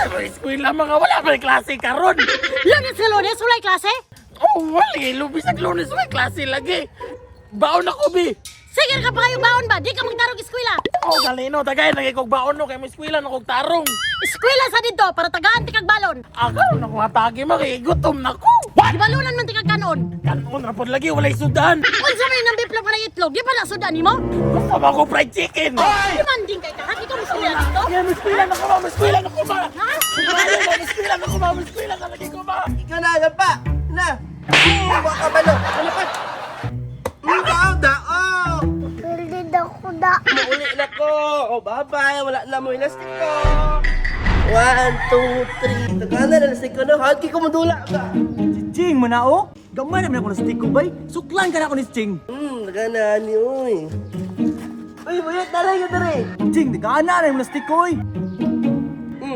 Sa eskwela mga wala pa klase karon. Lunes nga Lunes, walay klase? Oh, wala lubis ang Lunes may klase lagi. Baon ako bi. Sige ka pa kayo baon ba? Di ka magtarong eskwela. Oh, galino tagay nagay kog baon no kay mo eskwela na kog tarong. Eskwela sa dito para tagaan ti kag balon. Akaw na ko atagi ma kay gutom na ko. Gibalunan man ti kag kanon. Kanon ra pod lagi walay sudan. Unsa man nang biplok nga itlog, di pa na sudan nimo? Gusto ba ko fried chicken? Demanding kay ka, ha? Di ka mo eskwela dito? Yeah, mas eskwela na ko ma, mas eskwela na ko ma. Ha? Mas eskwela na ko ma, mas eskwela na lagi ko ma. Ikaw na, dampa! Na! Baka ba no? Ano pa? Dao, dao! Pwede daw ko da. Mauli na ko! O, bye-bye! Wala na mo elastiko! One, two, three. Taga na elastiko no? Hagi ko mudula ba? Si Ching man na oh. Gamay naman ako na stick ko bay. Suklan ka na ako ni Ching. Taga na ni uy. Uy, buyot na lang yun dere. Ching, nagana na yung na stick ko oy.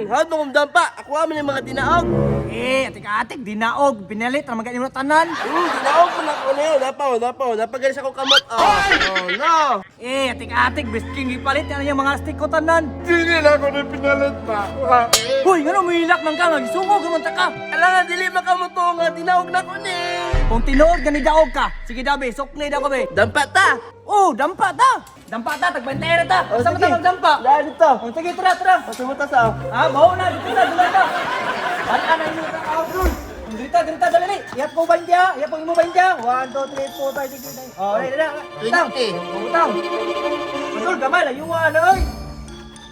Hawad mo kong dampa. Ako amin yung mga dinaog. Eh, atik-atik, dinaog, pinalit, ra magani mo na tanan. Dinaog mo na ako na yun. Napaw, napaw. Napagalis akong kamot. Oh, oh no. Eh, atik-atik, best king ipalit na yung mga stick ko tanan. Dili na ako na pinalit pa. Hoy, ngano mahilak man ka nga gisungog man ta ka. Ala nga, dili makamuto nga. Dinaog na ko ni. Kung tinuod gani daog ka, sige daw be, sukli daw ko be. Dampa ta. Oh, dampa ta. Dampa ta, tagbantay ra ta. Oh, Sa sige. ta magdampa? Dahil dito. Oh, sige, tara, tara. Pasumuta sa. Ah, bawo na, dito na, dito na. Wala na inyo ta out dun. Dirita, dirita, dali, dali. Iyap ko ba india? Iyap ko imo ba india? 1, 2, 3, 4, 5, 6, 7, 8. Oh, dali, dali. Utang. 20. Utang. Betul, gamay, layuan na, oy.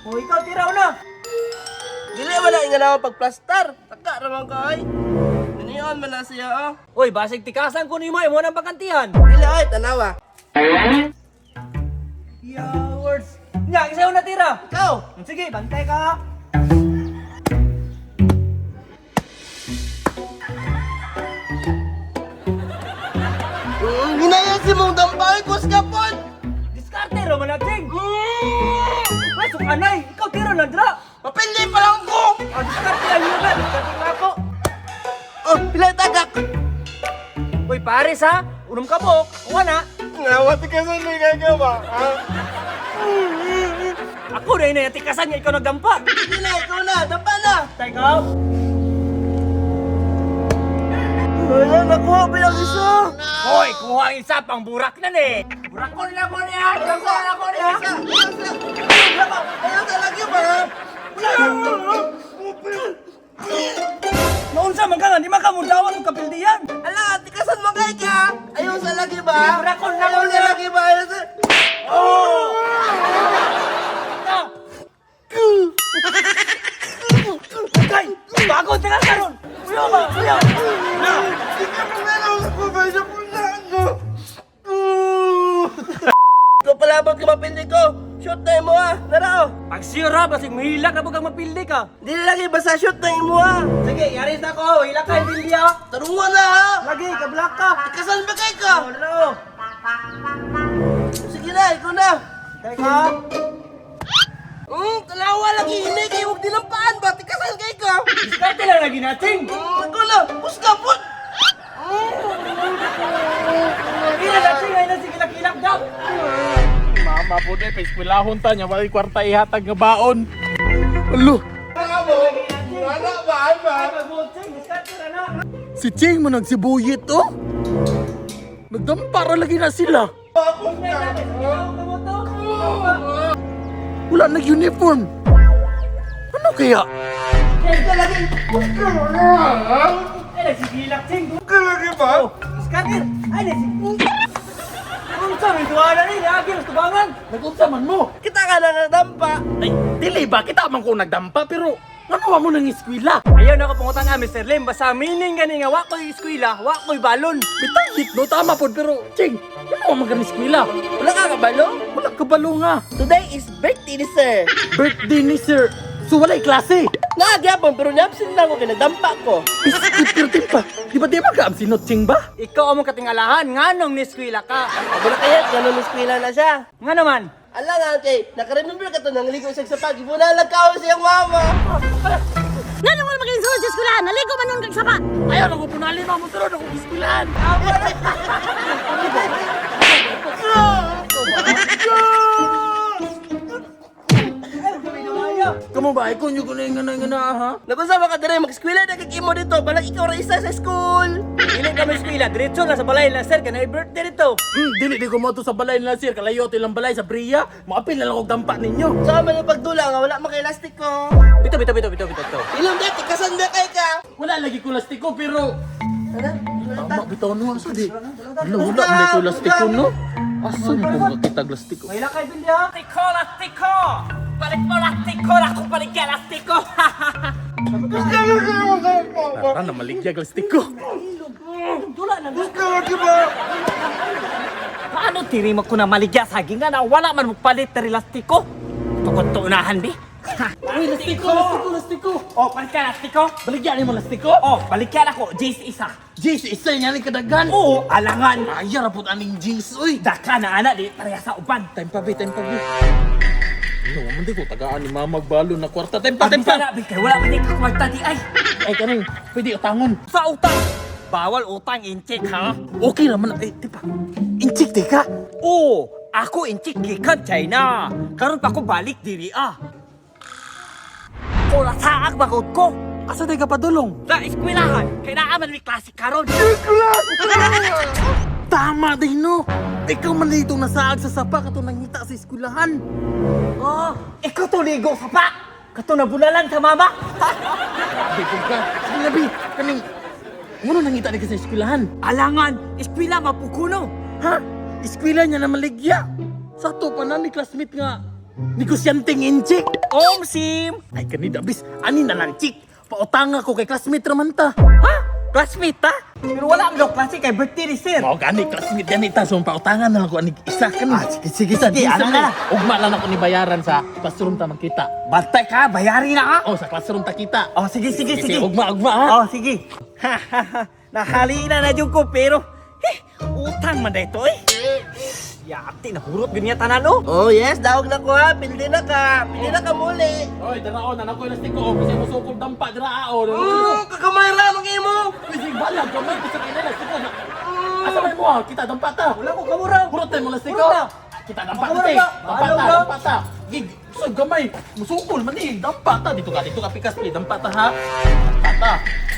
Oh, ikaw, tira na. Dili wala nga naman pagplastar. Taka raman ka ay. Niniyon man na siya oh. Oy, basig tikasan ko nimo, imo nang bakantihan. Dili ay tanawa. Yeah, words. Nya, isa na tira. Ikaw. Sige, bantay ka. Hinayan si mong dampay kus ka pod. Diskarte ra man nating. Uy, sukanay, ikaw tira na dra. Mapili pa lang ko. Ah, diskarte lang yun ka, diskarte ka ako. Oh, pila tagak. Uy, pares ha. Unom ka po. Kuha na. Nga, ka sa nagagawa, ha? Ako na yun, tikasan nga ikaw nagdampa. Sige na, ikaw na, dampa na. Teka. Wala, nakuha pa yung isa. Hoy, kuha ang isa pang burak na ni. Burak ko na ko niya. Burak ko na ko niya. Isa, isa. Ayaw sa lagi ba? Naunsa man ka nga, di man ka mudawat og kapildiyan. Ala, tikasan mo kay ka. Ayaw sa lagi ba? Burak ko na ko Ayaw sa niya. lagi ba? Ayaw sa... Na. Kay, bago teka karon. Uyo ba? Uyo. Na. Di ka pa meron ako ba sa pulaan ko? Ikaw palabot ka mapili ko. Shoot na imo ah. Nara oh. Pag sure ha, basig mahilak na pag mapildi ka. Dili lagi basta shoot na imo ah. Sige, yaris na ko. Hilak ka, pildi ha. Tarungan na ha. Lagi, kablak ka. Tikasan ba kay ka? Oh, dala oh. Sige na, ikaw na. Teka. Tanawa lagi ini kay huwag dinampaan ba? Tikasan kay ka. Diskarte lang lagi nating. Ikaw na. Pusga po. Ila nating ay na sige kilak daw. Mama po de, pa-eskwelahon ta niya, walay kwarta ihatag nga baon. Alo, Wala ba, ba? Pag-voting, diskarte ra na. si Ching mo nagsibuyit oh. Nagdampa ra lagi na sila. Wala nag-uniform. Ano kaya? Ay, nagsigilak, Ching. Lagi ba? Diskarte. Ay, nagsigilak. Unsa may duwa na ni, lagi mas tubangan. Nag-unsa man mo? Kita ka na nga dampa. Ay, dili ba? Kita man ko nagdampa pero ano ba mo nang eskwela? Ayaw na ko pangutan na, Mr. Lim. Basta meaning gani nga, wa ko'y eskwela, wa ko'y balon. Bitayit no, tama po pero Ching, ano man ka eskwela? Wala ka kabalo? Wala kabalo nga. Today is birthday ni sir. Birthday ni sir. So walay klase. Naagyapon pero niabsent lang ko kay nagdampa ko. Iskip pero timpa. Di ba di ba ka sinot Ching ba? Ikaw among katingalahan, nganong ni eskwela ka. Abo na kaya, ganun eskwela na siya. Nga naman. Ala nga kay, nakaremember ka to nang ligo siya sa pag ibunalag ka siyang mama. Nga nung wala maging sulod sa eskwelahan, naligo man nun kag sapa. Ayaw na ko punalin mo sunod ako eskwelahan. mo ba? Ikaw nyo ko na yung nga na ha? Nagunsa ba ka dire mag-eskwela na kag imo dito, balag ikaw ra isa sa school. Dili ka may eskwela, diretso na sa balay na sir kay na birthday dito. Dili di ko mo to sa balay nila sir. Kalayo ito ilang balay sa Bria. Maapil na lang og dampa ninyo. Sa man yung pagdula nga wala man kay elastiko. Bito bito bito bito bito. bito. Ilong dati kasan na kay ka. Wala lagi ko lastiko pero Ano? tama bitaw no asa di. Wala wala man ko lastiko no. Asa ni ko makita lastiko? May lakay bilya. Lastiko, lastiko! Balik mo lastiko! Ako balik yan, lastiko! Tara na maligyag lastiko. Dula na. Paano tiri mo ko na maligya sa ginga na wala man mo palit na lastiko? Tukod to unahan, bi. Uy, lastiko, lastiko, lastiko. Oh, balik ka, lastiko! Baligyan mo lastiko. Oh, balik yan ako, Jace isa. Jeez, isa niya ni kadagan. Oo, alangan. Ay, rapot aning jeans, uy. Daka na ana, di pareha sa uban. Time pa, be, time pa, be. Ano, man di ko tagaan ni mama magbalo na kwarta. Time pa, time Pag pa. na, bi, kay wala man di kakwarta di ay. Ay, kaning, pwede utangon. Sa utang. Bawal utang, inchik ha? Okay raman, ay, di pa. Inchik, di ka. Oo, ako inchik gikan China. Karon pa ko balik diri ah. Kula saag bagot ko. Asa di ka padulong? Sa eskwelahan, kay naa man mi klase karon. Tama din, no. Ikaw man dito nasaag sa sapa kato nangita sa eskwelahan. Oh, ikaw to ligo sa pa. Kato nabulalan sa mama. Di ko ka. Sige na, be. Kaning, muna nangita di ka sa eskwelahan. Alangan, eskwela mapukuno. Ha? Eskwela niya na maligya. Sakto pa na ni classmate nga. Negosyanteng inchik. Om sim. Ay, kanida, bis. Ani na lang, chik. Pautanga ko kay classmate raman ta. Ha? Classmate ta? Pero wala ang daw klase kay birthday ni sir. Mao gani classmate gani ta so pautangan na lang ko ani isa kan. Ah, sige sige sige, ano na lang. Ugma lang ako ni bayaran sa classroom ta magkita. Bantay ka, bayari na ka. Oh, sa classroom ta kita. Oh, sige sige sige. Ugma ugma ha. Oh, sige. Ha ha ha. Nahali na na jud ko pero eh, utang man dito eh. Yati nahurot gyud niya tanan oh. Oh yes, dawag na ko ha. Pildi na ka. Pildi na ka muli. Oy, dara on anak ko elastiko oh, kasi mo sukol dampa dira ah, oh. Kagamay ra mang imo. Kasi balag gamay ko sa kina elastiko. Asa may mo ah? Kita dampa ta. Wala ko kamura. Hurot tayo mo elastiko. Hurot na. Kita dampa ta. Kamura te. ba? Dampa ta, Ayaw ba? dampa ta. Gig, so gamay, musukol man eh. Dampa ta dito ka pikas eh. Dampa ta ha. Dampa ta.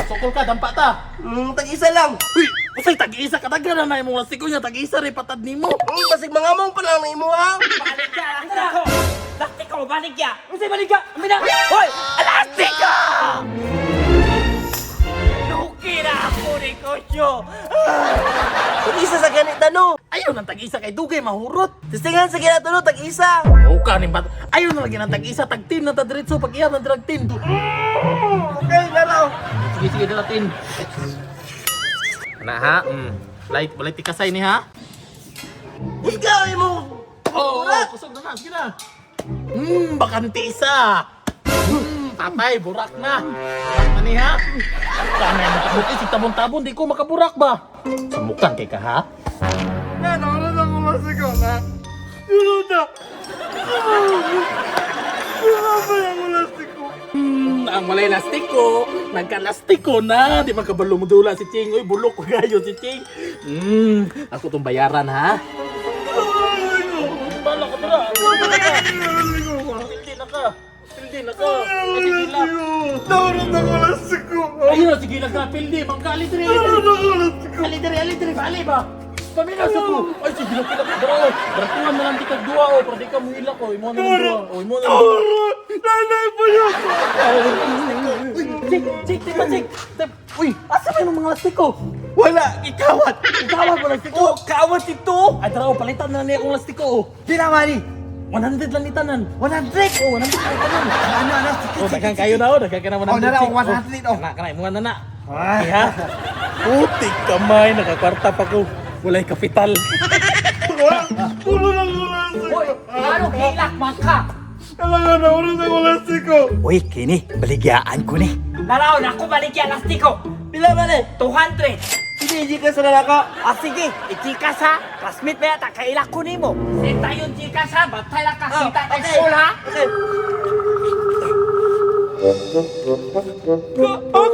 Sukol ka, dampa ta. Tag-isa lang. Uy, usay tag-isa ka taga na imong lastiko niya tag-isa re patad nimo. Basig mga mong pa lang na imo ha. Baligya, lastiko. Lastiko, baligya. Unsay baligya? Amina. Hoy, lastiko! Luki na ako ni Kosyo. Tag-isa sa ganita no. Ayaw nang tag-isa kay dugay mahurot. Testingan sa ginato no, tag-isa. Uka ning bat. Ayaw na lagi nang tag-isa tag team na ta diretso pag iya ng drag team. Okay, laro. Sige sige dala team. Na ha. Light walay tikasay ni ha. Ikaw imo. Oo, oh, kusog na na, sige na. Bakante isa. Tatay, burak na. Burak na ni ha. Kaya mo kabut si tabon-tabon di ko makaburak ba. Samukan kay ka ha. Na, nawala na ako elastiko na. Yun na. Wala pa yung elastiko. Ang walay lastiko, nagkalastiko na. Di man kabalo mo dula si Ching. Uy, bulok ko gayo si Ching. Ako tong bayaran ha. Bala ka dala. Pildi na ka. Pildi na ka. Ay, sige lang. Nawala na ako elastiko. Ayun na, sige lang ka. Pildi, mangka. Ali diri, ali Nawala diri. na ako elastiko. Ali diri, ali diri. Bali ba? Paminaw sa ko. Ay, sige lang kila. Dara, oh. Daratuhan na lang di kag duwa, oh. Para di ka muhilak, oh. Imo na lang duwa. Oh, imo na lang duwa. Nanay pa yun. Uy, Chik, Chik, tipa, Chik. Uy, asa may mga lastiko? Wala, ikawat. Ikawat mo lastiko. Oh, kawat ito. Ay, tara, oh, palitan na lang niya akong lastiko, oh. Pila man ni? 100 lang ni tanan. 100. Oh, 100 lang tanan. Ano ano? Sige, Oh, sige, daghang sige. kayo na, oh. Daghang ka na 100. Oh, nara, Chik. 100, oh. Kana, kana, imuha na na. Ah. Okay, ha? Putik kamay, nakakwarta pa ko. Walay kapital. Puro na ako elastiko. Hoy, ano hilak man ka? Kailangan nawala na ako elastiko. Uy, kini, baligyaan ko ni. Laraw na ako baligya lastiko. Pila man eh? 200. Sige, Gcash na lang ako. Ah, sige, i-Gcash ha. Classmate ba yata, kailak ko nimo. Sita yung Gcash ha, bantay lang ka, Oh, sita tayo okay. school ha. Okay. Ako